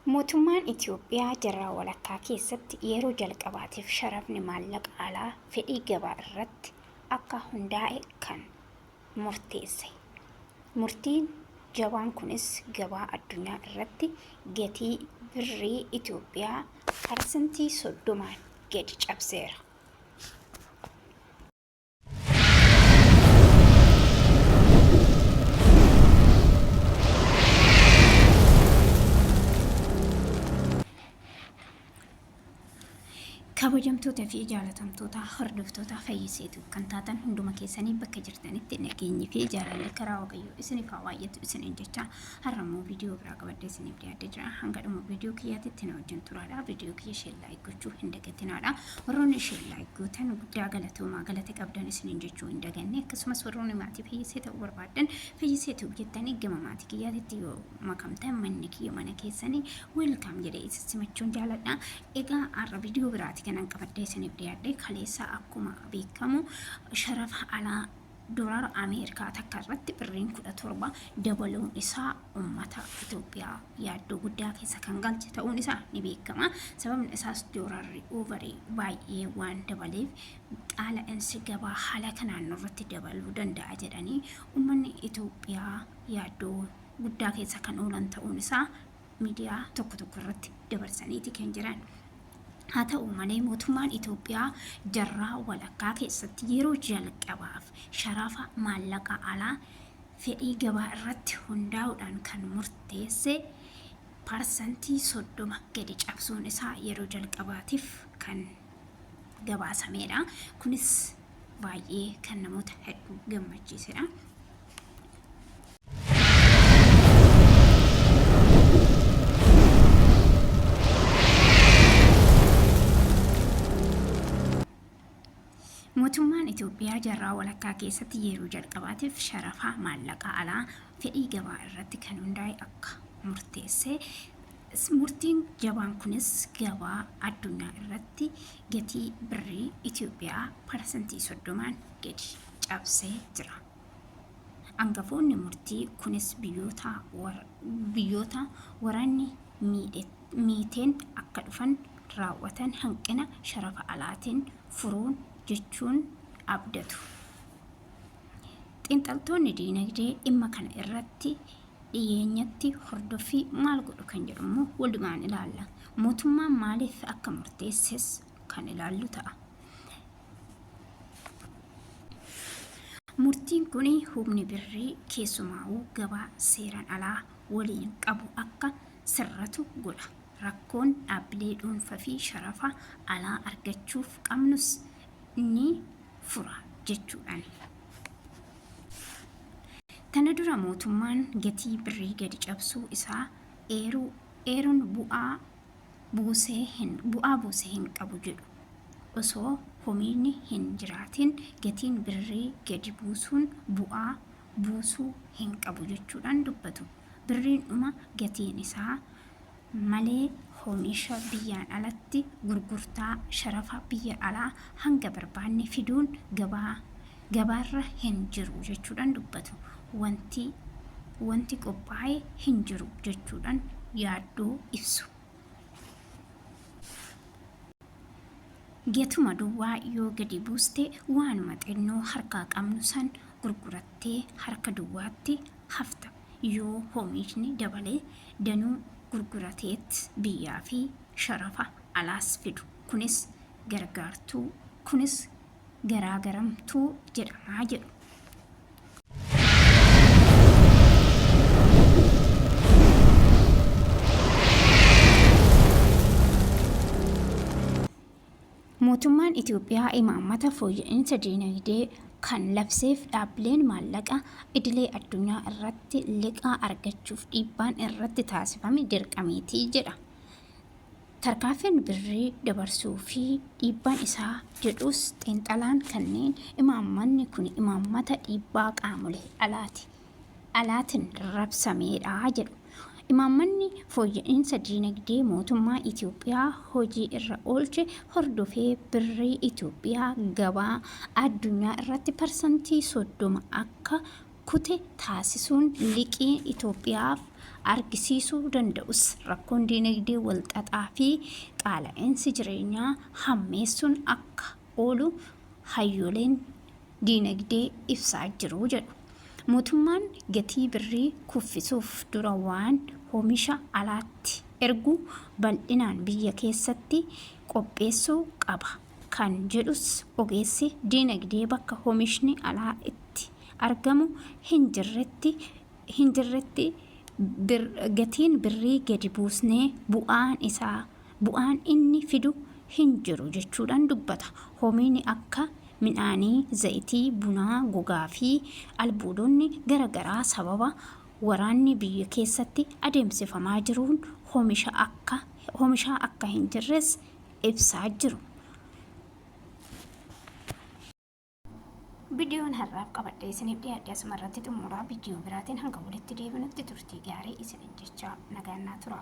Mootummaan Itoophiyaa jarraa walakkaa keessatti yeroo jalqabaatiif sharafni maallaqa alaa fedhii gabaa irratti akka hundaa'e kan murteesse. Murtiin jabaan kunis gabaa addunyaa irratti gatii birrii Itoophiyaa parsantii 30n gadi cabseera. Kabajamtoota fi jaalatamtoota hordoftoota fayyiseetu kan taatan hunduma keessanii bakka jirtanitti nageenyi fi jaalalli karaa waaqayyoo isiniif haa baay'atu isiniin jecha har'a immoo viidiyoo biraa qabadhee isiniif dhiyaadhee jira. Hanga dhuma viidiyoo kiyyaatitti na wajjin turaadha. Viidiyoo kiyya isheen laayik gochuu hin dagatinaadha. Warroonni isheen laayik gootan guddaa galatoomaa galata qabdan isiniin jechuu hin daganne. Akkasumas warroonni maatii fayyisee ta'uu barbaaddan fayyisee ta'uu jettanii gama maatii kiyyaatitti yoo makamtan manni kiyya mana keessanii welcome jedhee isin simachuun jaaladha. Egaa har'a viidiyoo biraati kanan qabadhee isiniif dhiyaadhe kaleessa akkuma beekamu sharafa alaa Doolaara Ameerikaa takka irratti birriin 17 dabaluun isaa ummata Itoophiyaa yaaddoo guddaa keessa kan galche ta'uun isaa ni beekama. Sababni isaas doolaarri oovarii baay'ee waan dabaleef qaala'insi gabaa haala kanaan nurratti dabaluu danda'a jedhanii ummanni Itoophiyaa yaaddoo guddaa keessa kan oolan ta'uun isaa miidiyaa tokko tokko irratti dabarsaniiti kan jiran. Haa ta'u malee mootummaan Itoophiyaa jarraa walakkaa keessatti yeroo jalqabaaf sharafa maallaqa alaa fedhii gabaa irratti hundaa'uudhaan kan murteesse parsantii 30 gadi cabsuun isaa yeroo jalqabaatiif kan gabaasameedha. Kunis baay'ee kan namoota hedduu gammachiisedha. Mootummaan Itoophiyaa jarraa walakkaa keessatti yeroo jalqabaatiif sharafa maallaqa alaa fedhii gabaa irratti kan hundaa'e akka murteesse murtiin jabaan kunis gabaa addunyaa irratti gatii birrii Itoophiyaa parsantii 30n gadi cabsee jira. Angafoonni murtii kunis biyyoota waraanni miiteen akka dhufan raawwatan hanqina sharafa alaatiin furuun jechuun abdatu. Xiinxaltoonni diinagdee dhimma kana irratti dhiyeenyatti hordoffii maal godhu kan jedhu immoo walumaan ilaalla. Mootummaan maaliif akka murteesses kan ilaallu ta'a. Murtiin kun humni birrii keessumaawuu gabaa seeraan alaa waliin qabu akka sirratu godha. Rakkoon dhaabbilee dhuunfa fi sharafa alaa argachuuf qabnus ni fura jechuudhaan. Tana dura mootummaan gatii birrii gadi cabsuu isaa eeruun bu'aa buusee hin bu'aa buuse hin qabu jedhu. Osoo homiini hin jiraatin gatiin birrii gadi buusuun bu'aa buusuu hin qabu jechuudhaan dubbatu. Birriin dhuma gatiin isaa malee homisha biyyaan alatti gurgurtaa sharafa biyya alaa hanga barbaanne fiduun gabaa gabaarra hin jiru jechuudhaan dubbatu. Wanti wanti qophaa'e hin jiru jechuudhaan yaaddoo ibsu. Gatuma duwwaa yoo gadi buuste waanuma xinnoo harkaa qabnu san gurgurattee harka duwwaatti hafta. Yoo hoomishni dabale danuu gurgurateet biyyaa fi sharafa alaas fidu. Kunis gargaartuu kunis garaagaramtuu jedhama jedhu. Mootummaan Itoophiyaa imaammata fooyya'insa diinagdee kan labseef dhaabbileen maallaqa idilee addunyaa irratti liqaa argachuuf dhiibbaan irratti taasifame dirqameeti jedha. Tarkaanfiin birrii dabarsuu fi dhiibbaan isaa jedhus xiinxalaan kanneen imaammanni kuni imaammata dhiibbaa qaamolee alaati alaatin rabsameedha jedhu. Imaammanni fooyya'iinsa diinagdee mootummaa Itoophiyaa hojii irra oolche hordofee birrii Itoophiyaa gabaa addunyaa irratti parsantii 30 akka kute taasisuun liqii Itoophiyaaf argisiisuu danda'us rakkoon diinagdee walxaxaa fi qaala'insi jireenyaa hammeessuun akka oolu hayyooleen diinagdee ibsaa jiru jedhu. Mootummaan gatii birrii kuffisuuf dura waan hoomisha alaatti ergu bal'inaan biyya keessatti qopheessuu qaba kan jedhus ogeessi diinagdee bakka hoomishni alaa itti argamu hin jirretti hin jirretti gatiin birrii gadi buusnee bu'aan isaa bu'aan inni fidu hin jiru jechuudhaan dubbata. Hoomishni akka midhaanii, zayitii, bunaa, gogaa fi albuudonni gara garaa sababa waraanni biyya keessatti adeemsifamaa jiruun hoomisha akka hoomishaa akka hin jirres ibsaa jiru. Viidiyoon har'aaf qabadhee isiniif dhiyaadhe asuma irratti xumuraa. Viidiyoo biraatiin hanga walitti deebinutti turtii gaarii isiniin jecha nagaan naa tura.